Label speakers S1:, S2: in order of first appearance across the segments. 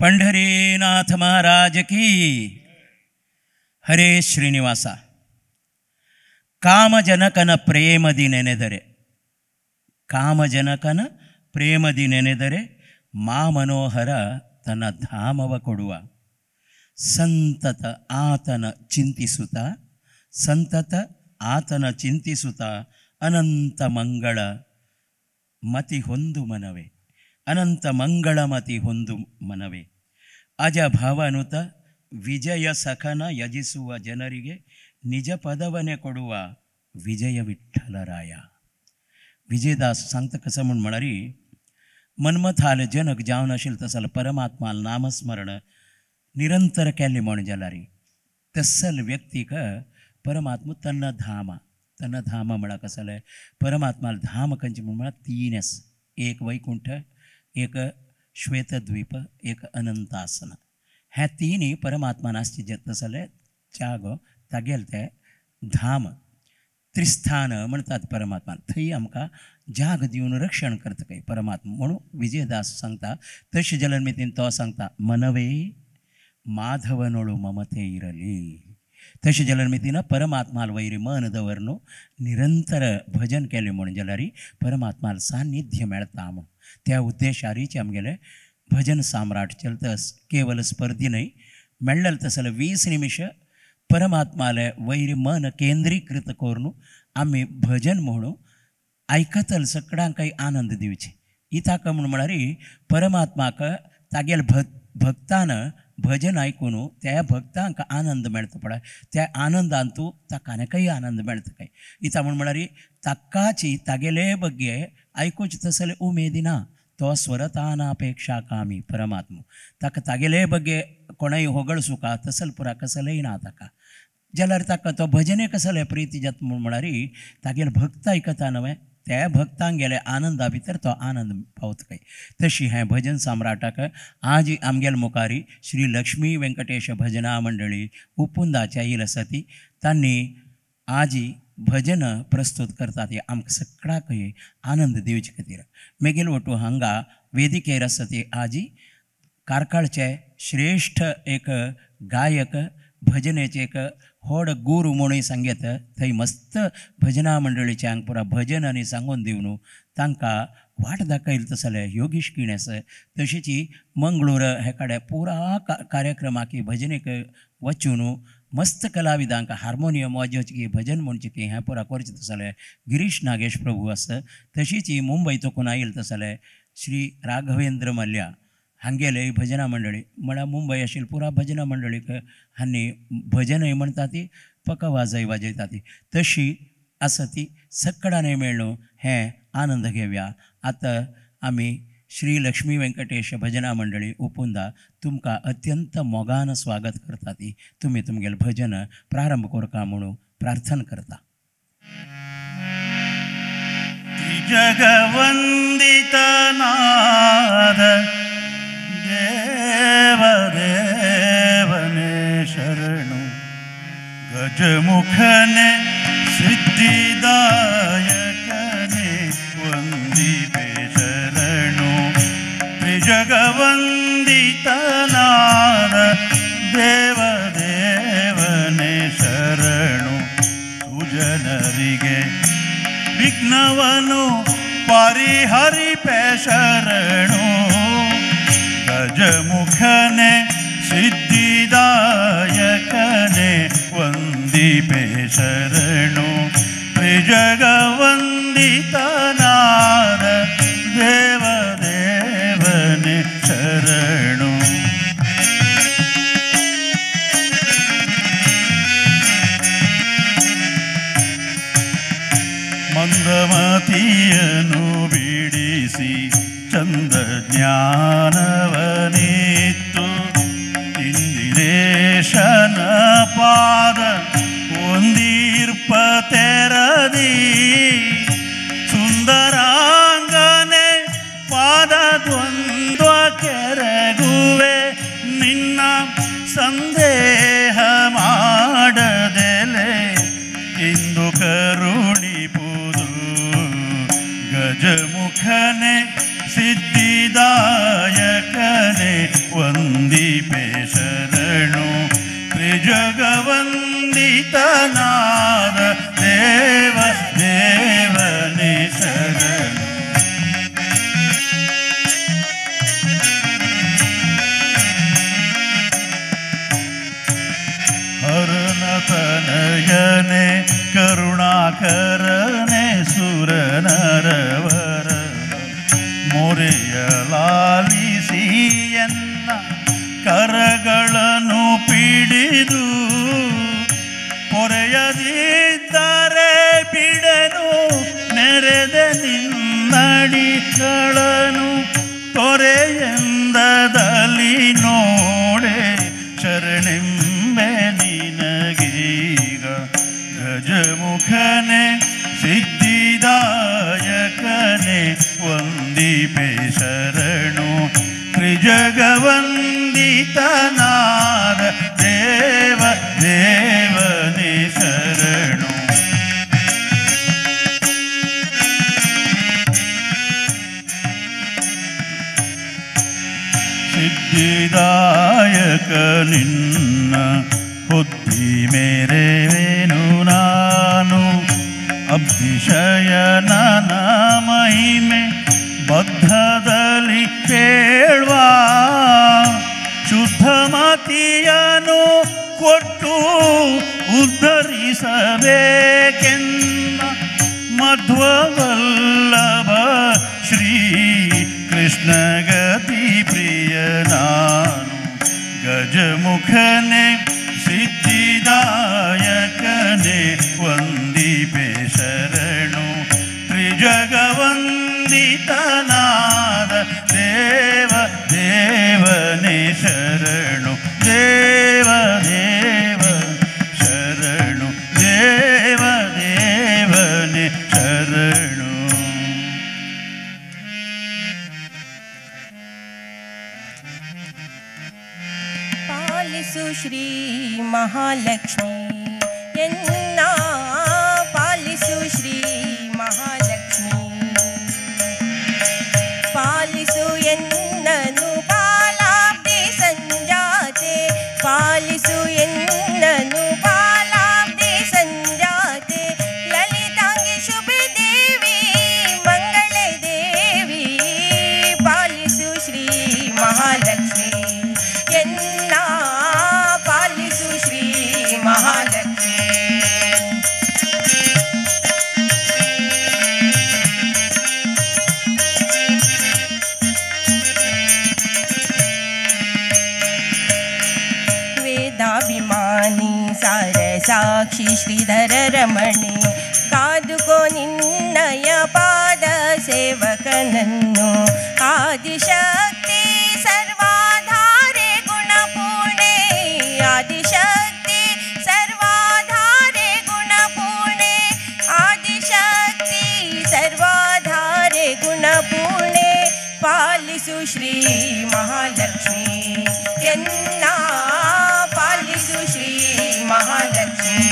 S1: पंढरीनाथ महाराज की. हरे ಶ್ರೀನಿವಾಸ. ಕಾಮಜನಕನ ಪ್ರೇಮದಿ ನೆನೆದರೆ, ಕಾಮಜನಕನ ಪ್ರೇಮದಿ ನೆನೆದರೆ ಮಾ ಮನೋಹರ ತನ್ನ ಧಾಮವ ಕೊಡುವ. ಸಂತತ ಆತನ ಚಿಂತಿಸುತ್ತ, ಸಂತತ ಆತನ ಚಿಂತಿಸುತ್ತ ಅನಂತ ಮಂಗಳ ಮತಿ ಹೊಂದು ಮನವೇ, ಅನಂತ ಮಂಗಳ ಮತಿ ಹೊಂದು ಮನವೇ. ಅಜ ಭವನುತ ವಿಜಯ ಸಖನ ಯಜಿಸುವ ಜನರಿಗೆ ನಿಜ ಪದವನೆ ಕೊಡುವ ವಿಜಯ ವಿಠ್ಠಲರಾಯ. विजयदास सांगता कसं म्हूण म्हळ्यार मन्मथाल जनक जावन आशिल्लो तसल परमात्माल नामस्मरण निरंतर केल्लें म्हूण जाल्यार तसल व्यक्तीक परमात्मा तन्न धाम. तन्न धाम म्हळ्यार कसलें? परमात्माल धाम खंयचें म्हूण म्हळ्यार तीन आसा. एक वैकुंठ, एक श्वेतद्वीप, एक अनंतासन. हे तिनूय परमात्मान आसचे जे तसले जागो तागेले ते धाम त्रिस्थान म्हणतात परमात्मा. थंय आमकां जाग दिवन रक्षण करता खंय परमात्मा म्हणून विजयदास सांगता. तशें जलनमितीन तो सांगता मनवे माधवनोळू ममते इरली. तशें जलनमितीन परमात्माल वैरी मन दवरनु निरंतर भजन केलें म्हूण जाल्यार परमात्माल सान्निध्य मेळटा म्हूण. त्या उद्देशारीचे आमगेले भजन साम्राट चलता. केवल स्पर्धी न्हय मेळ्ळें तसले 20 निमिश परमात्माले वैर मन केंद्रीकृत करून आमी भजन म्हणून आयकतल सगळ्यांकय आनंद दिवचे. इताक म्हूण म्हळ्यार परमात्माक तागेले भक्तान भजन आयकून त्या भक्तांक आनंद मेळटा पळय, त्या आनंदान तूं ताकानकय आनंद मेळटा काय. इता म्हूण म्हळ्यार ताकाची तागेले बग्गे आयकुचे तसले उमेदी ना, तो स्वरतानापेक्षा कामी परमात्मा. ताका तागेले बग्गे कोणाय होगळसुका तसल पुरा कसलेय ना ताका. जाल्यार ताका तो भजने कसले प्रिती जाता म्हूण म्हळ्यार तागेले भक्त आयकता न्हय, त्या भक्तांगेले आनंदा भितर तो आनंद पावता काय. तशी हें भजन सम्राटाक आज आमगेले मुखारी श्री लक्ष्मी वेंकटेश भजना मंडळी उपुंदाच्या येयल आसा ती तांणी आजी भजन प्रस्तुत करतात आमकां सगळ्याकय आनंद दिवचे खातीर. मेगेल वटू हांगा वेदिकेर आसा ती आजी कारकाळचे श्रेष्ठ एक गायक, भजनेचे एक व्हड गुरू म्हणून सांगेत. थंय मस्त भजना मंडळीचे हांगा पुरा भजन आनी सांगून दिवन तांकां वाट दाखयली तसले योगेश किणेस. तशीच मंगळूर हे कडेन पुरा कार्यक्रमाक भजनेक वचून मस्त कलाविदांक हार्मोनियम वाजोवचें, भजन म्हणचें की हें पुरा करचें तसले गिरीश नागेश प्रभू आसा. तशीच मुंबय तकून आयिल्ले तसले श्री राघवेंद्र मल्ल्या हांगेले भजना मंडळी म्हळ्यार मुंबय आशिल्ली पुरा भजना मंडळीक हांणी भजनय म्हणटा ती पकवाजय वाजयता ती. तशी आसा ती सगळ्यांनी मेळून हें आनंद घेवया. आतां आमी श्री लक्ष्मी वेंकटेश भजना मंडळी उपुंदा तुमकां अत्यंत मोगान स्वागत करता ती तुमी तुमगेलें भजन प्रारंभ करता म्हणून प्रार्थना करता.
S2: जगवंदितनाद देव देवने शरणु, गजमुखने सिद्धिदायकने वंदिपे शरणु. त्रिजगवंदितनाद देव देवने शरणु, सुजनರಿಗೆ ವಿಘ್ನವನು ಪರಿಹರಿಪೆ ಶರಣು. ಗಜಮುಖನೆ ಸಿದ್ಧಿದಾಯಕನೆ ವಂದಿಪೆ ಶರಣು. ತ್ರಿಜಗವಂದಿತನಾದ ದೇವ ದೇವನೆ ಶರಣು. ಮಂದಮತಿಯನು ಬಿಡಿಸಿ ಚಂದ ಜ್ಞಾನವನಿತ್ತು, ಇಂದಿರೇಶನ ಪಾದ ಒಂದೀರ್ಪ ತೆರದಿ. ಸುಂದರಾಂಗನೆ ಪಾದ ದ್ವಂದ್ವ ಕೆರಗುವೆ, ನಿನ್ನ ಸಂದೇಹ ಮಾಡದೆಲೆ ಇಂದು ಕರುಣಿಪುದು. ಗಜಮುಖನೆ ಸಿದ್ಧಿದಾಯಕನೆ ವಂದಿಪೆ ಶರಣು ತ್ರಿಜಗವಂದಿತನಾದ ದೇವ ದೇವನೇ ಶರಣು. ಹರನತನಯನೆ ಕರುಣಾಕರನೆ ಸುರನರವರ ಮೊರೆಯ ಲಾಲಿಸಿಯನ್ನ ಕರಗಳನ್ನು ಪಿಡಿದು ಪೊರೆಯದಿದ್ದರೆ ಬಿಡನು ನೆರೆದ ನಿನ್ನಡಿಗಳನ್ನು ತೊರೆಯೆಂದದಲ್ಲಿ ನೋಡೆ ಶರಣೆಂಬೆ ನಿನಗೀಗ ಗಜಮುಖನೆ ಸಿದ್ಧಿದಾಯಕನೆ ವಂದಿಪೆ ಶರಣು ತ್ರಿಜಗವಂದಿತನಾದ ದೇವ ದೇವನೇ ಶರಣು. ಸಿದ್ಧಿದಾಯಕ ನಿನ್ನ ಬುದ್ಧಿ ಮೇರೆವೇನು ನಾನು ಅಬ್ಧಿಶಯನ ಮಹಿಮೆ ಬದ್ಧದಲ್ಲಿ ಕೇಳುವ ಶುದ್ಧಮತಿಯನು ಕೊಟ್ಟು ಉದ್ಧರಿಸಬೇಕೆನ್ನ ಮಧ್ವವಲ್ಲಭ ಶ್ರೀ ಕೃಷ್ಣಗತಿ ಪ್ರಿಯ ನಾನು ಗಜಮುಖನೆ ಸಿದ್ಧಿದಾಯಕನೆ ವಂದಿಪೆ ಶರಣು ತ್ರಿಜಗವಂದಿತನಾದ ದೇವ ದೇವನೇ ಶರಣು ದೇವ ದೇವ ಶರಣು ದೇವ ದೇವನೇ ಶರಣು.
S3: ಪಾಲಿಸು ಶ್ರೀ ಮಹಾಲಕ್ಷ್ಮಿ ಎನ್ನ ಪಾಲಿಸು ಶ್ರೀ ಮಹಾಲಕ್ಷ್ಮಿ ಪಾಲಿಸು ಎನ್ನನು ಪಾಲಾಬ್ಧಿ ಸಂಜಾತೆ ಪಾಲಿಸು ಎನ್ನನು ಪಾಲಾಬ್ಧಿ ಸಂಜಾತೆ ಲಲಿತಾಂಗಿ ಶುಭೆ ದೇವಿ ಮಂಗಳೇ ದೇವಿ ಪಾಲಿಸು ಶ್ರೀ ಮಹಾಲಕ್ಷ್ಮಿ ಎನ್ನ ಪಾಲಿಸು ಶ್ರೀ ಮಹಾಲಕ್ಷ್ಮಿ. ವೇದಾಭಿಮಾನಿ ಸಾರ ಸಾಕ್ಷಿ ಶ್ರೀಧರ ರಮಣಿ ಕಾದುಕೋ ನಿನ್ನಯ ಪಾದ ಸೇವಕನನ್ನು ಆದಿಶಕ್ತಿ ಸರ್ವಾಧಾರೆ ಗುಣಪೂರ್ಣೆ ಆದಿಶಕ್ತಿ ಸರ್ವಾಧಾರೆ ಗುಣಪೂರ್ಣೆ ಆದಿಶಕ್ತಿ ಸರ್ವಾಧಾರೆ ಗುಣಪೂರ್ಣೆ ಪಾಲಿಸು ಶ್ರೀ ಮಹಾಲಕ್ಷ್ಮಿ ಎನ್ನ ಪಾಲಿಸು ಶ್ರೀ ಮಹಾಲಕ್ಷ್ಮಿ.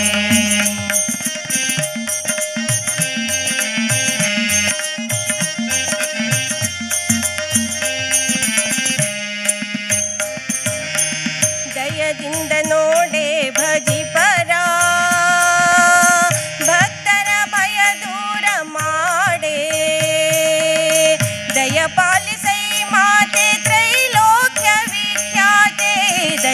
S3: ದಯದಿಂದ ನೋಡೆ ಭಜಿಪರ ಭಕ್ತರ ಭಯ ದೂರ ಮಾಡೆ ದಯ ಪಾಲಿಸೈ ಮಾತೆ ತ್ರೈಲೋಕ್ಯ ವಿಖ್ಯಾತೆ ದಯ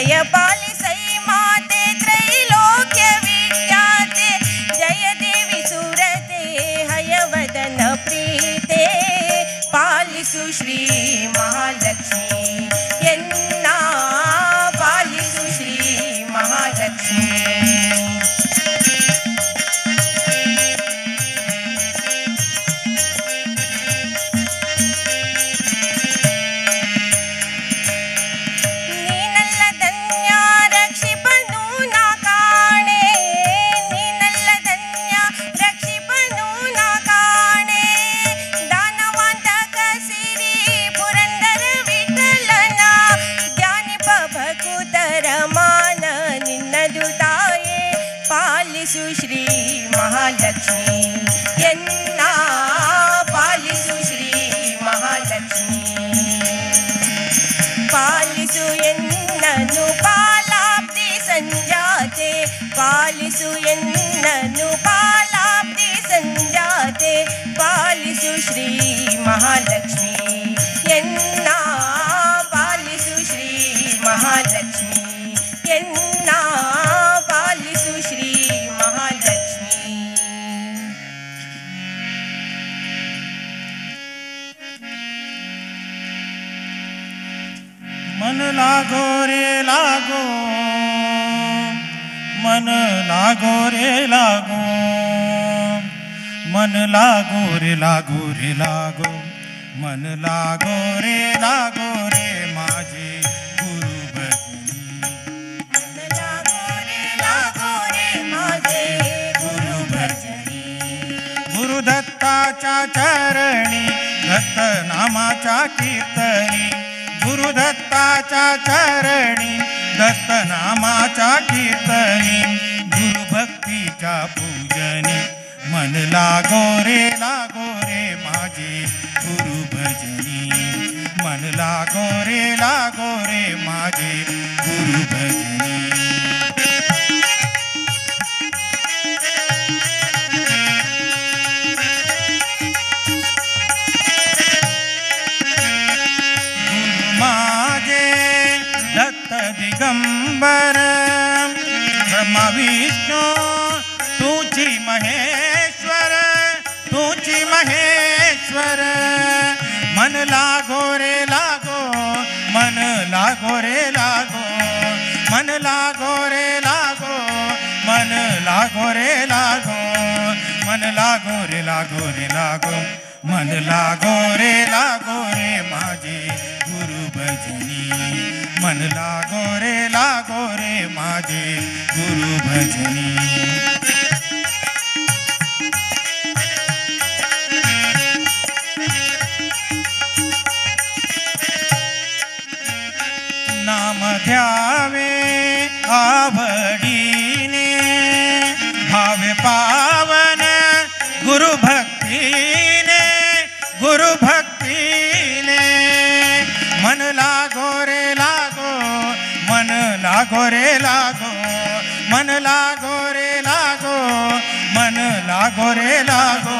S3: ಮಹಾಲಕ್ಷ್ಮಿ ಎನ್ನ ಪಾಲಿಸು ಶ್ರೀ ಮಹಾಲಕ್ಷ್ಮಿ ಎನ್ನ ಪಾಲಿಸು ಶ್ರೀ ಮಹಾಲಕ್ಷ್ಮಿ.
S2: मन लागो रे लागो, मन लागो रे लागो, मन लागो रे लागो रे लागो, मन लागो रे लागो रे माझे गुरु भजनी.
S3: मन लागो रे लागो रे माझे गुरु भजनी.
S2: गुरुदत्ताच्या चरणी दत्त नामाच्या कीर्तनी, गुरुदत्ताच्या चरणी दत्त नामाच्या कीर्तनी, गुरुभक्तीच्या पूजनी मन लागो रे लागो रे माझे गुरु भजनी, मन लागो रे लागो रे माझे गुरु भजनी. माझे दत्त दिगंबर ब्रह्मा विष्णू तुझी महेश्वर, तुझी महेश्वर. मन लागो रे लागो, मन लागो रे लागो, मन लागो रे लागो, मन लागो रे लागो, मन लागो रे लागो रे लागो, मन लागो रे लागो रे माझे गुरु भजनी, मन लागो रे लागो रे माझे गुरु भजनी. नाम ध्यावे आवडीने भावे पावन गुरु भक्तीने, गुरु भक्तीने. मन लागो रे लागो, मन लागो रे लागो, मन लागो रे लागो, मन लागो रे लागो,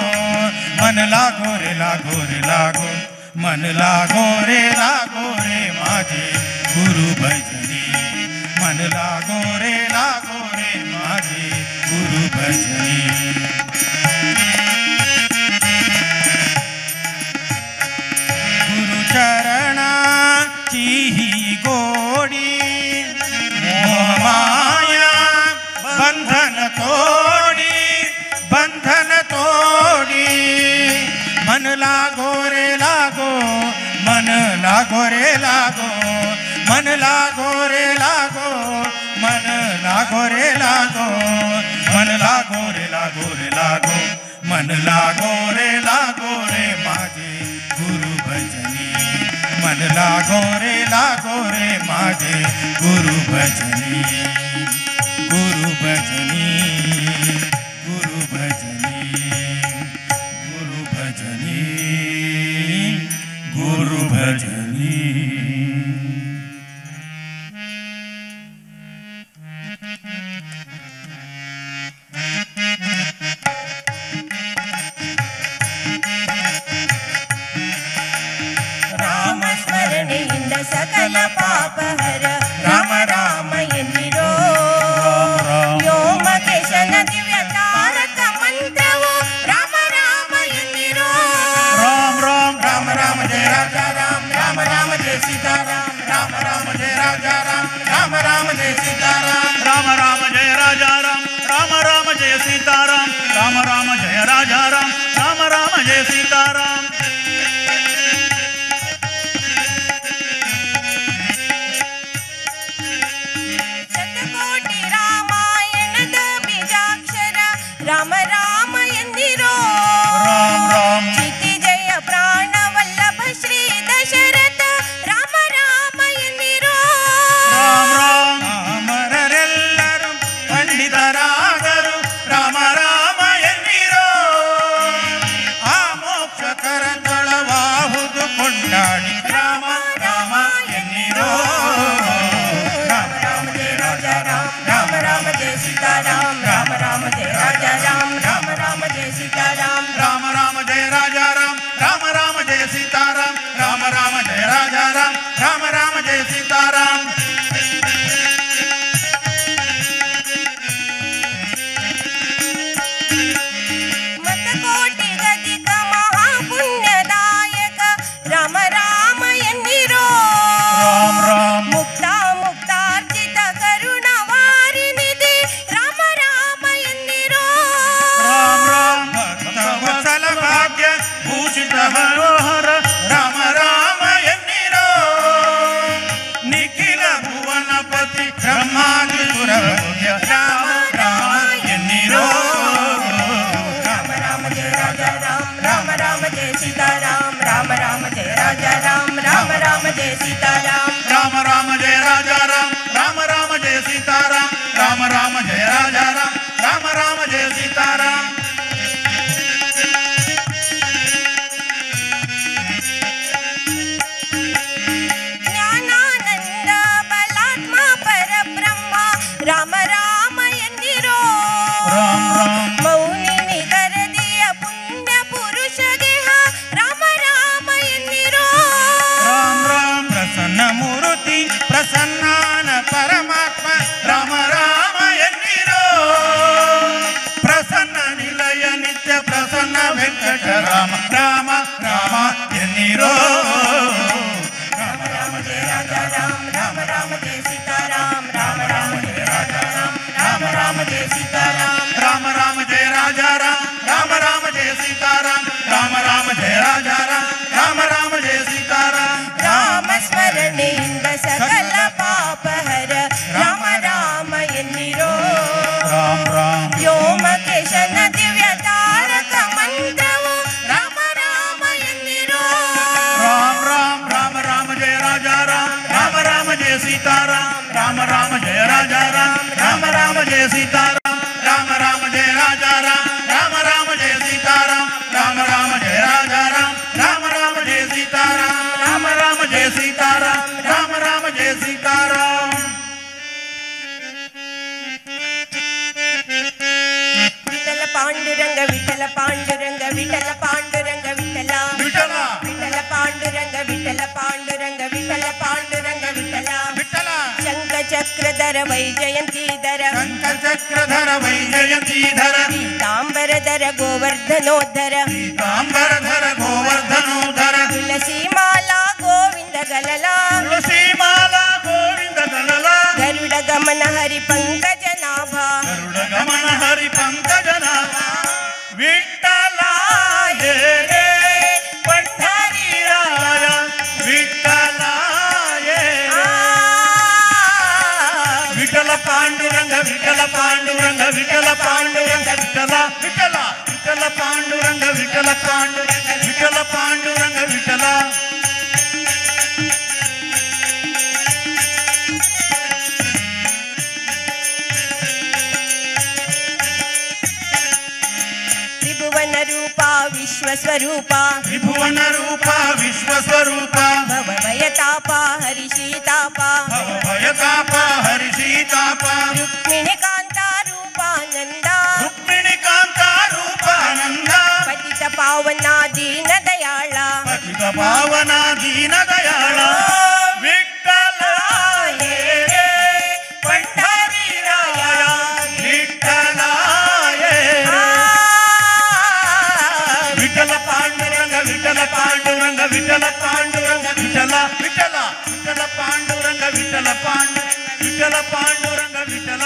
S2: मन लागो रे लागो रे लागो, मन लागो रे लागो रे माझे गुरु भजनी, मन लागो रे लागो रे माझे गुरु भजनी. गुरुचरणाची ही गोडी मोह माया बंधन तोडी, बंधन तोडी. मन लागो रे लागो, मन लागो रे लागो, मन लागो रे लागो, मन लागो रे लागो, मन लागो रे लागो रे लागो, मन लागो रे लागो रे माझे गुरु भजनी, मन लागो रे लागो रे माझे गुरु भजनी, गुरु भजनी, गुरु भजनी, गुरु भजनी, गुरु भजनी.
S3: ರಾಮ ಸ್ಮರಣೆಯಿಂದ ಸಕಲ ಪಾಪಹರ ರಾಮ ರಾಮ ಎನ್ನಿರೋ. ವ್ಯೋಮಕೇಶನ ದಿವ್ಯ ತಾರಕ ಮಂತ್ರವು ರಾಮ ರಾಮ ಎನ್ನಿರೋ.
S2: ರಾಮ ರಾಮ ರಾಮ ರಾಮ ಜಯ ರಾಜಾ ರಾಮ, ರಾಮ ರಾಮ ಜಯ ಸೀತಾರಾಮ, ರಾಮ ರಾಮ ಜಯ ರಾಜಾ ರಾಮ, ರಾಮ ರಾಮ ಜಯ ಸೀತಾರಾಮ,
S4: ರಾಮ ರಾಮ ಜಯ ರಾಜಾ ರಾಮ, ರಾಮ ರಾಮ ಜಯ ಸೀತಾರಾಮ, ರಾಮ ರಾಮ ಜಯ ರಾಜಾ ರಾಮ, ರಾಮ ರಾಮ ಜಯ ಸೀತಾರಾಮ.
S3: ಶತಕೋಟಿ ರಾಮಾಯಣದ ಬೀಜಾಕ್ಷರ ರಾಮ ರಾಮ ಎನ್ನಿರೋ.
S2: ರಾಮ ರಾಮ
S3: ಚಿತಿ ಜಯ ಪ್ರಾಣವಲ್ಲಭ ಶ್ರೀ ದಶರಥ ರಾಮ ರಾಮ ಎನ್ನಿರೋ.
S2: ರಾಮ ರಾಮ ಅಮರರೆಲ್ಲರೂ ಪಂಡಿತರಾದರು ರಾಮ ರಾಮ ಎನ್ನಿರೋ. ಆ ಮೋಕ್ಷ ಕರತಳವಾಹುದು ಕೊಂಡಾಡಿ ರಾಮ ರಾಮ ಎನ್ನಿರೋ. ರಾಮ ರಾಮ ಜಯ ರಾಜ ರಾಮ,
S3: ರಾಮ ರಾಮ ಜಯ ಸೀತಾರಾಮ, ರಾಮ ರಾಮ ಜಯ ರಾಜ ರಾಮ, ರಾಮ ರಾಮ ಜಯ ಸೀತಾರಾಮ,
S2: ರಾಮ ರಾಮ ಜಯ ರಾಜ ರಾಮ, ರಾಮ ರಾಮ ಜಯ
S3: ಜಯ ಸೀತಾರಾಮ
S2: ರಾಮ ರಾಮ ಜಯ ರಾಜಾ ರಾಮ ರಾಮ ರಾಮ ಜಯ ಸೀತಾರಾಮ ರಾಮ ರಾಮ ಜಯ ರಾಜಾ ರಾಮ ರಾಮ ರಾಮ ಜಯ ಸೀತಾರಾಮ.
S3: ಜ್ಞಾನಾನಂದ ಬಲಾತ್ಮ ಪರಬ್ರಹ್ಮ ರಾಮ ರಾಮ ಎನ್ನಿರೋ
S2: ರಾಮ ರಾಮ
S3: ಮೌನಿ ನಿಗರದಿಯ ಪುಣ್ಯ ಪುರುಷ ದೇಹ ರಾಮ ರಾಮ ಎನ್ನಿರೋ
S2: ರಾಮ ರಾಮ ಪ್ರಸನ್ನ ಮೂರ್ತಿ ಪ್ರಸನ್ನಾನ ಪರಮಾತ್ಮ ರಾಮ ರಾಮ ಎನ್ನಿರೋ ಪ್ರಸನ್ನ ನಿಲಯ ನಿತ್ಯ ಪ್ರಸನ್ನ ವೆಂಕಟ ರಾಮ ರಾಮ ರಾಮ ಎನ್ನಿರೋ
S3: ರಾಮ ರಾಮ ಜಯ ರಾಜಾ ರಾಮ ರಾಮ ರಾಮ ಜಯ ಸೀತಾರಾಮ ರಾಮ ರಾಮ ಜಯ ರಾಜಾ ರಾಮ ರಾಮ ರಾಮ ಜಯ ಸೀತಾರಾಮ
S2: ರಾಮ ರಾಮ ಜಯ ರಾಜಾ ರಾಮ ರಾಮ ರಾಮ ಜಯ ಸೀತಾರಾಮ ರಾಮ ರಾಮ ಜಯ ರಾಜಾ ರಾಮ ರಾಮ ರಾಮ ಜಯ ಸೀತಾರಾಮ.
S3: ರಾಮ ಸ್ಮರಣೆಯಿಂದ ಸಕಲ ಪಾಪಹರ ರಾಮ ರಾಮ ಎನ್ನಿರೋ
S2: ರಾಮ ರಾಮ
S3: ವ್ಯೋಮಕೇಶನ ದಿವ್ಯ ತಾರಕ ಮಂತ್ರವು ರಾಮ ರಾಮ ಎನ್ನಿರೋ
S2: ರಾಮ ರಾಮ ರಾಮ ರಾಮ ಜಯ ರಾಜಾ ರಾಮ ರಾಮ ರಾಮ ಜಯ ಸೀತಾರಾಮ ರಾಮ ರಾಮ ಜಯ ರಾಜಾ ರಾಮ ರಾಮ ರಾಮ ಜಯ ಸೀತಾರಾಮ ರಾಮ ರಾಮ ಜಯ ರಾಜಾ ರಾಮ ರಾಮ ರಾಮ ಜಯ ಸೀತಾರಾಮ ರಾಮ ರಾಮ ಜಯ ರಾಜಾ ರಾಮ ರಾಮ ರಾಮ ಜಯ ಸೀತಾರಾಮ ರಾಮ ರಾಮ ಜಯ ಸೀತಾರಾಮ ರಾಮ ರಾಮ ಜಯ ಸೀತಾರಾಮ.
S3: ವಿಠಲ ಪಾಂಡುರಂಗ ವಿಠಲ ಪಾಂಡುರಂಗ ವಿಠಲ ಪಾಂಡುರಂಗ ವಿಠಲ
S2: ವಿಠಲ
S3: ವಿಠಲ ಪಾಂಡುರಂಗ ವಿಠಲ ಪಾಂಡುರಂಗ ವಿಠಲ ಪಾಂಡುರಂಗ ವಿಠಲ
S2: ವಿಠಲ
S3: ಶಂಖ ಚಕ್ರಧರ ವೈಜಯಂತೀಧರ
S2: ಶಂಖ ಚಕ್ರಧರ ವೈಜಯಂತೀಧರ
S3: ಪೀತಾಂಬರಧರ ಗೋವರ್ಧನೋದ್ಧರ
S2: ಪೀತಾಂಬರಧರ ಗೋವರ್ಧನೋಧರ
S3: ತುಳಸಿ ಮಾಲಾ ಗೋವಿಂದ ಗಲಲ
S2: ತುಳಸಿ ಮಾಲಾ ಗೋವಿಂದ ಗಲಲ
S3: ಗರುಡ ಗಮನ ಹರಿ ಪಂಕಜನಾಭ
S2: ಗರುಡ ಗಮನ ಹರಿ ಪಂಕಜನಾಭ ವಿಠಲ ಹೇ ರೇ ಪಂಢರಿ ರಾಯ ವಿಠಲ ಹೇ ರೇ. ವಿಠಲ ಪಾಂಡುರಂಗ ವಿಠಲ ಪಾಂಡುರಂಗ ವಿಠಲ ಪಾಂಡುರಂಗ ವಿಠಲ ವಿಠಲ ವಿಠಲ ಪಾಂಡುರಂಗ ವಿಠಲ ಪಾಂಡುರಂಗ ವಿಠಲ ಪಾಂಡುರಂಗ ವಿಠಲ.
S3: ತ್ರಿಭುವನ ರೂಪ ವಿಶ್ವಸ್ವರೂಪ
S2: ತ್ರಿಭುವನ ರೂಪ ವಿಶ್ವಸ್ವರೂಪ
S3: ಭವಭಯತಾಪ ಹರಿಶೀತಾಪ
S2: ಭಯತಾಪ ಹರಿಶೀತಾಪ
S3: ರುಕ್ಮಿಣಿಕಾಂತ ರೂಪಾನಂದ
S2: ರುಕ್ಮಿಣಿಕಾಂತ ರೂಪಾನಂದ
S3: ಪತಿತ ಪಾವನ ದೀನ ದಯಾಳ
S2: ಪತಿತ ಪಾವನ ದೀನ ದಯಾಳ ವಿಠಲ ಹೇ ರೇ ಪಂಢರಿ ರಾಯ ವಿಠಲ ಹೇ ರೇ. ವಿಠಲ ಪಾಂಡುರಂಗ ವಿಠಲ ಪಾಂಡುರಂಗ ವಿಠಲ ಪಾಂಡುರಂಗ ವಿಠಲ ವಿಠಲ ವಿಠಲ ಪಾಂಡುರಂಗ ವಿಠಲ ಪಾಂಡುರಂಗ ವಿಠಲ ಪಾಂಡುರಂಗ ವಿಠಲ.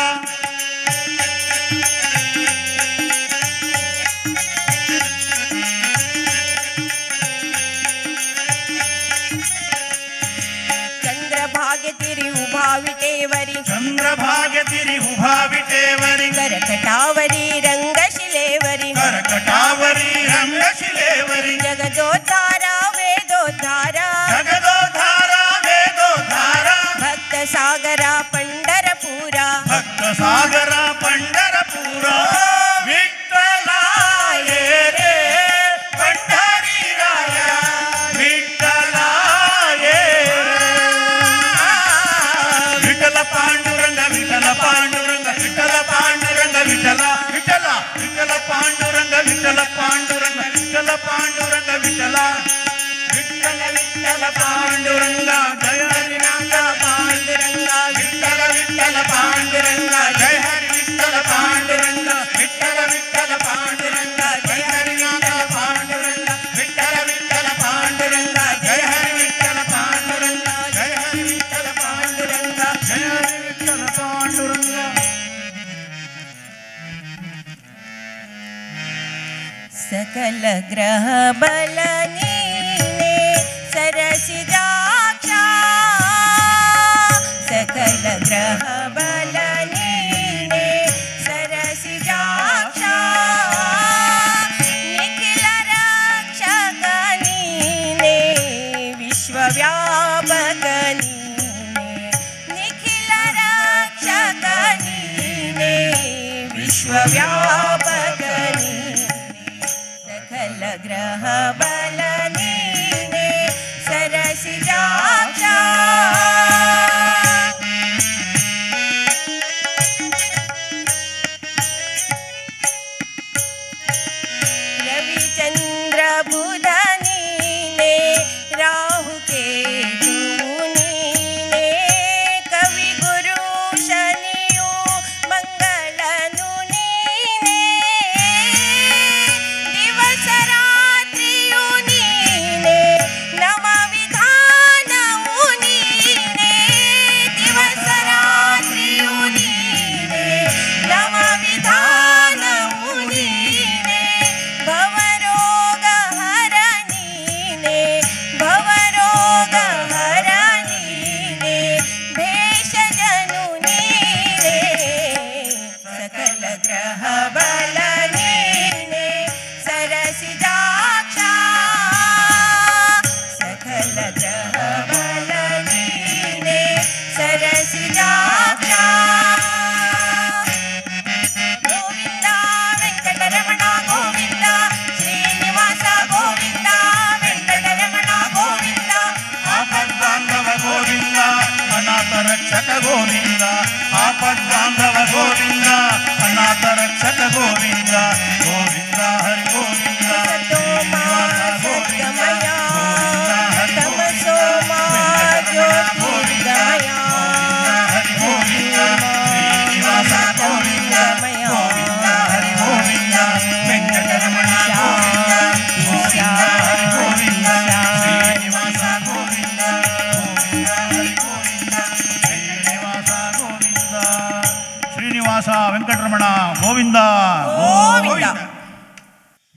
S3: ಚಂದ್ರಭಾಗ್ಯ ತಿರುಭಾವಿಟೇವರಿ
S2: ಚಂದ್ರಭಾಗ್ಯ ತಿರುಭಾವಿಟೇವರಿ
S3: ಕರಕಟಾವರಿ ರಂಗಶಿಲೇವರಿ
S2: ಕರಕಟಾವರಿ ರಂಗಶಿಲೇವರಿ
S3: ಜಗದೋದ್ಧಾರ ವೇದೋದ್ಧಾರ
S2: ಜಗದೋದ್ಧಾರ ವೇದೋದ್ಧಾರ
S3: ಭಕ್ತ ಸಾಗರ ಪಂಡರಪುರ
S2: ಭಕ್ತ ಸಾಗರ ಪಂಡರಪುರ ವಿಠಲ ಹೇ ರೇ ಪಂಢರಿ ರಾಯ ವಿಠಲ ಹೇ ರೇ. ವಿಠಲ ಪಾಂಡುರಂಗ ವಿಠಲ ಪಾಂಡುರಂಗ ವಿಠಲ ಪಾಂಡುರಂಗ ವಿಠಲ ವಿಠಲ ವಿಠಲ ಪಾಂಡುರಂಗ ವಿಠಲ ಪಾಂಡುರಂಗ ವಿಠಲ ಪಾಂಡುರಂಗ ವಿಠಲ ವಿಠಲ ವಿಠಲ ಪಾಂಡುರಂಗ ಜಯ ಹರಿನಾಥ ಪಾಂಡುರಂಗ ವಿಠಲ ವಿಠಲ ಪಾಂಡುರಂಗ ಜಯ ಹರಿ ವಿಠಲ ಪಾಂಡುರಂಗ ವಿಠಲ ವಿಠಲ ಪಾಂಡುರಂಗ ಜಯ ಹರಿನಾಥ ಪಾಂಡುರಂಗ ವಿಠಲ ವಿಠಲ ಪಾಂಡುರಂಗ ಜಯ ಹರಿ ವಿಠಲ ಪಾಂಡುರಂಗ ಜಯ ಹರಿ ವಿಠಲ ಪಾಂಡುರಂಗ ಜಯ ಹರಿ ವಿಠಲ ಪಾಂಡುರಂಗ.
S3: ಸಕಲ ಗ್ರಹ ಬಲ ನೀನೆ ಸರಸಿಜಾಕ್ಷ ಸಕಲ ಗ್ರಹ ಬಲ ನೀನೆ ಸರಸಿಜಾಕ್ಷ ನಿಖಿಲ ರಕ್ಷಕ ನೀನೆ ವಿಶ್ವವ್ಯಾಪಕ ग्रह बल नीने सरसिजाक्षा. रविचंद्र बुध नीने राहु केतु नीने कवि गुरु शनियु मंगलनु नीने दिवस रात्रियु नीने नव विधानವು नीने दिवस रात्रियु नीने नव विधानವು नीने भवरोग हर नीने भवरोग हर नीने भेषजनु नीने सकल ग्रह बल नीने सरसिजाक्षा. सकल ग्रह बल नीने सरसिजाक्षा. गोविंदा वेंकटरमण गोविंदा श्रीनिवास गोविंदा वेंकटरमण गोविंदा
S4: ಆಪದ್ಬಾಂಧವ ಗೋವಿಂದ ಅನಾಥ ರಕ್ಷಕ ಗೋವಿಂದ ಆಪದ್ಬಾಂಧವ ಗೋವಿಂದ ಅನಾಥ ರಕ್ಷಕ ಗೋವಿಂದ ಗೋವಿಂದ ಹರಿ ಗೋವಿಂದ ಶ್ರೀನಿವಾಸ ಗೋವಿಂದ ಗೋವಿಂದ ಹರಿ ಗೋವಿಂದ ವೆಂಕಟರಮಣ ಗೋವಿಂದ ಗೋವಿಂದ ಹರಿ ಗೋವಿಂದ ಶ್ರೀನಿವಾಸ ಗೋವಿಂದ ಗೋವಿಂದ ಹರಿ ಗೋವಿಂದ ವೆಂಕಟರಮಣ ಗೋವಿಂದ ಗೋವಿಂದ ಹರಿ ಗೋವಿಂದ ಶ್ರೀನಿವಾಸ ಗೋವಿಂದ ಗೋವಿಂದ ಹರಿ ಗೋವಿಂದ ಶ್ರೀನಿವಾಸ ಗೋವಿಂದ ಶ್ರೀನಿವಾಸ ವೆಂಕಟರಮಣ ಗೋವಿಂದ
S3: ಗೋವಿಂದ.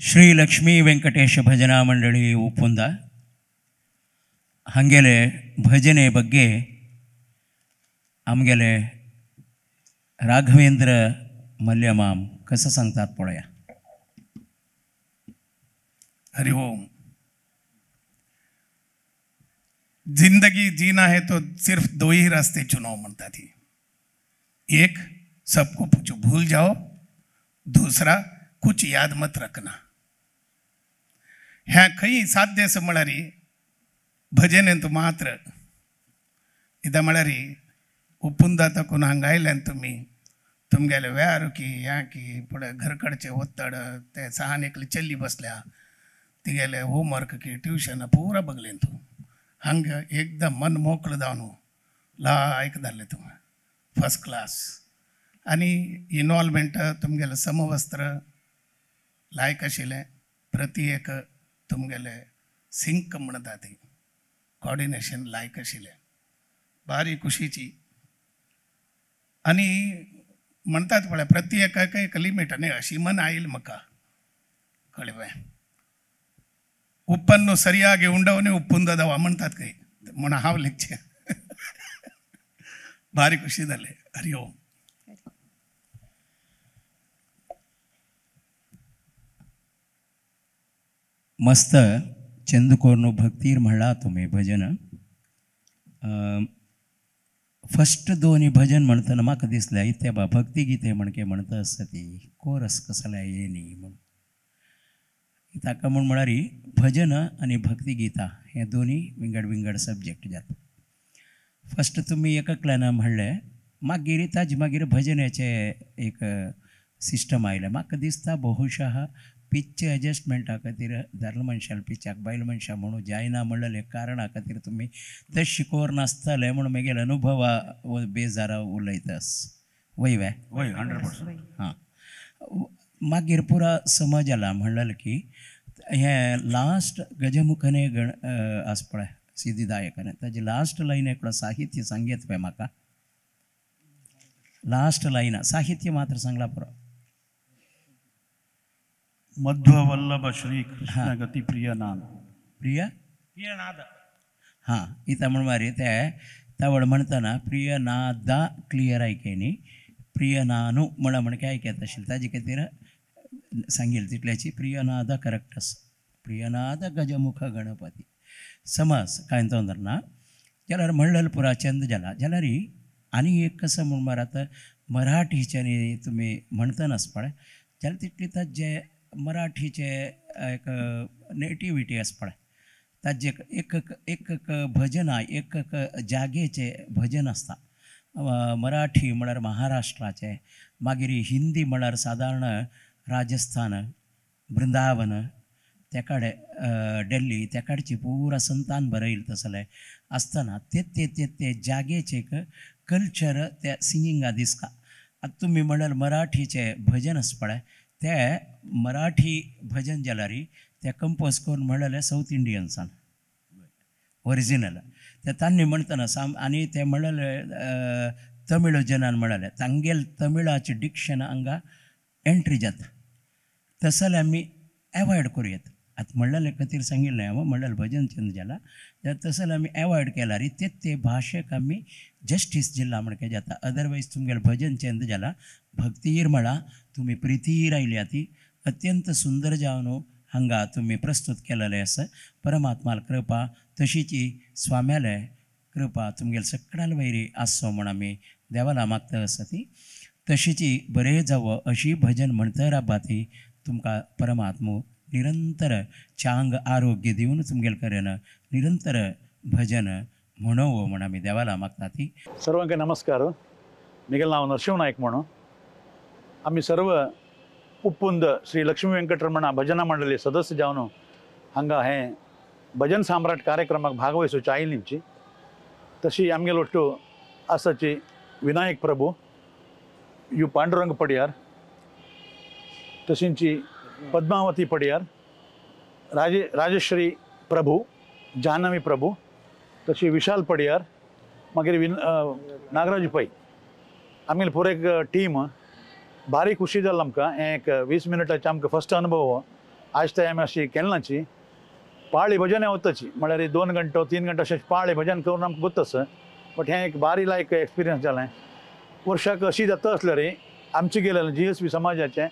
S1: ಶ್ರೀ ಲಕ್ಷ್ಮೀ ವೆಂಕಟೇಶ ಭಜನಾ ಮಂಡಳಿ ಒಪ್ಪಂದ ಹಾಗೆಲೆ ಭಜನೆ ಬಗ್ಗೆ आमगेले राघवेंद्र मल्यमाम कसं सांगतात पळया.
S5: हरिओम. जिंदगी जीना है तो सिर्फ दो ही रास्ते चुनो म्हणता थी. एक, सबको पूछो भूल जाओ. दूसरा, कुछ याद मत रखना. ह्या खंय साध्य आसा म्हळ्यार भजनेंत मात्र. कित्याक म्हळ्यार उपुंदा तकून हांगा आयल्यान तुमी तुमगेले वेळार की ह्या की फुडें घरकडचे ओत्तड ते सहान एकली चल्ली बसल्या तिगेले होमवर्क की ट्युशन पुरा बघलें तूं हांगा एकदम मन मोकळं जावन लायक जाल्लें तूं फर्स्ट क्लास. आनी इनवॉल्वमेंट तुमगेलें समवस्त्र लायक आशिल्लें प्रति एक तुमगेलें सिंक म्हणटा ती कॉर्डिनेशन लायक आशिल्लें बारी खुशीची. आनी म्हणटात पळय प्रति एकाक एक लिमीट न्ही अशी मन आयल म्हाका कळ्ळें. ಉಪ್ಪನ್ನು ಸರಿಯಾಗಿ ಉಂಡವನೇ ಉಪ್ಪುಂದದವ म्हणतात ಕೈ म्हण हांव लेखचे भारी खुशी जाले. हरि ओम.
S1: मस्त चंद कोर्नो भक्तीर म्हणला तुमी भजन. फस्ट दोन्ही भजन म्हणतना म्हाका दिसलें इत्या बा भक्ती गीते म्हणके म्हणता आसता ती कोरस कसल्या ये न्ही म्हणून ताका म्हूण म्हळ्यार भजन आनी भक्ती गीता हे दोन्ही विंगड विंगड सब्जेक्ट जाता. फस्ट तुमी एककल्यान म्हणलें मागीर ताजे मागीर भजनाचें एक सिस्टम आयलें. म्हाका दिसता बहुशः पिच्च एडजस्टमेंटा खातीर दादलो मनशान पिच्चाक बायल मनशां म्हणून जायना म्हणलें कारणा खातीर तुमी तें शिकोवर नासतालें म्हूण मागीर अनुभवा बेजारा उलयतास वय वे
S4: वय 100%.
S1: हां मागीर पुरा समज जाला म्हणलें की हें लास्ट गजमुखने गण आसा पळय सिद्धिदायकाने ताजी लास्ट लायन एकलो साहित्य सांगयत पळय म्हाका लास्ट लायन साहित्य मात्र सांगला पुरो.
S4: मध्ववल्लभ श्री कृष्ण गती प्रिय नाम
S1: प्रिय
S4: प्रियनाद.
S1: हां इता म्हण मारी ते तवळ म्हणतना प्रिय नादा क्लियर आयके न्ही प्रिय नानू म्हणा म्हणके आयकत आशिल्लें ताजे खातीर सांगेल तितल्याची प्रियनाद करेक्ट आसा. प्रियनाद गजमुख गणपती समज कांय तोंदर ना जाल्यार म्हणलें पुरा चंद जाला जाल्यार आनी एक कसं म्हूण मार आतां मराठीच्यानी तुमी म्हणटनाच पळय जाल्यार तितली ताजे मराठीचे एक नेटिविटी आसा पळय ताजे एक एक एक भजनां एक एक जागेचे भजन आसता. मराठी म्हळ्यार महाराष्ट्राचे, मागीर हिंदी म्हळ्यार सादारण राजस्थान, वृंदावन त्या कडेन दिल्ली त्या कडची पुरा संतान बरयल तसलें आसतना ते ते ते ते जागेचे एक कल्चर त्या सिंगिंगा दिसता. आतां तुमी म्हळ्यार मराठीचे भजन आसा पळय ते मराठी भजन जाल्यार ते कंपोज करून म्हणलें सावथ इंडियन्सान ओरिजिनल ते तांणी म्हणटना साम आनी ते म्हणलें तमिळ जनान म्हणलें तांगेल तमिळाचे डिक्शन हांगा एंट्री जाता तसलें आमी एवॉयड करूं येता. आतां म्हणलेले खातीर सांगिल्लें हांवें म्हणलें भजन चेंज जाला तसलें आमी एवॉयड केल्यार ते ते भाशेक आमी जस्टीस दिला म्हणके जाता. अदरवायज तुमगेलें भजन चेंज जाला भक्तीर म्हळां तुमी प्रितीर आयल्या ती अत्यंत सुंदर जावन हांगा तुमी प्रस्तुत केलेलें आसा. परमात्माल कृपा तशीची स्वाम्याले कृपा तुमगेले सगळ्यां वयरी आसचो म्हूण आमी देवाला मागता आसा. ती तशीची बरें जावं अशी भजन म्हणत राबा ती तुमकां परमात्मो निरंतर चांग आरोग्य दिवन तुमगेले कडेन निरंतर भजन म्हणोवं म्हूण आमी देवाला मागता. ती
S4: सर्वांक नमस्कार. मिगेल नांव नरशिंह नायक म्हणून आमी सर्व उप्पुंद श्री लक्ष्मी वेंकटरमणा भजना मंडळी सदस्य जावन हांगा हें भजन सम्राट कार्यक्रमाक भागवहिसूची आयिल्लींची. तशी आमगेलो ಒಟ್ಟು आसाची Vinayak Prabhu you Pandurang Padiyar, तशींची Padmavati Padiyar, Rajshree Prabhu, Jahnavi Prabhu, तशी विशाल पडियार, मागीर नागराज पै. आमगेली पुरो एक टीम भारी खुशी जाली आमकां. हें एक 20 मिनटाचें आमकां फर्स्ट अनुभव. आज ते आमी अशी केन्नाची पाळी भजन वताची म्हळ्यार 2 घंटो 3 घंटो अशें पाळी भजन करून आमकां गोत आसा. बट हें एक भारी लायक एक्सपिरियन्स जालें. वर्षाक अशी जाता आसल्यार रे आमचे गेलें GSV समाजाचें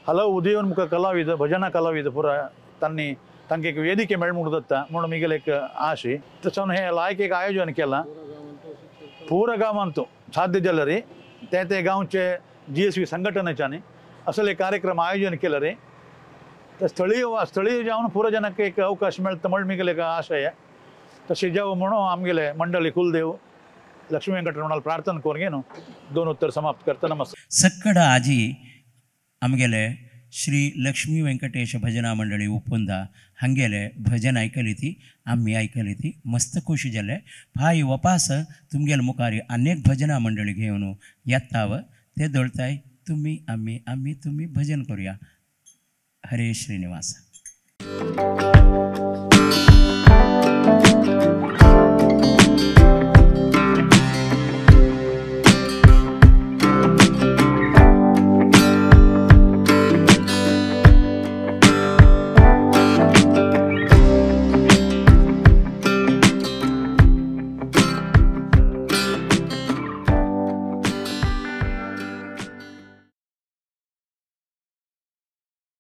S4: हलव उदयोन्मुख कलाविद भजना कलाविद पुरा तांणी तांकां एक वेदिके मेळ म्हणून जाता म्हणून मिगेले एक आशी. तशें हें लायक एक आयोजन केलां पुरा गांवांत साध्य जाल्यार रे ते ते गांवचे GSV संघटनेच्यानी असले कार्यक्रम आयोजन केलं रे तर स्थळीय स्थळीय जावन पुरा जनाक एक अवकाश मेळटा म्हण मिगेले एक आशय. तशें जावं म्हणून आमगेले मंडळी कुलदेव लक्ष्मी वेंकटरमणाला प्रार्थना करून घेवन 2 उत्तर समाप्त करता. नमस्कार.
S1: सक्कड आजी आमगेले श्री लक्ष्मी वेंकटेश भजना मंडळी उपुंदा हांगेले भजन आयकली ती आमी आयकली ती मस्त खुशी जाले. भाई वपास तुमगेले मुखार अनेक भजना मंडळी घेवन येताव ते दळताय तुमी आमी आमी तुमी भजन करूया. हरे श्रीनिवास.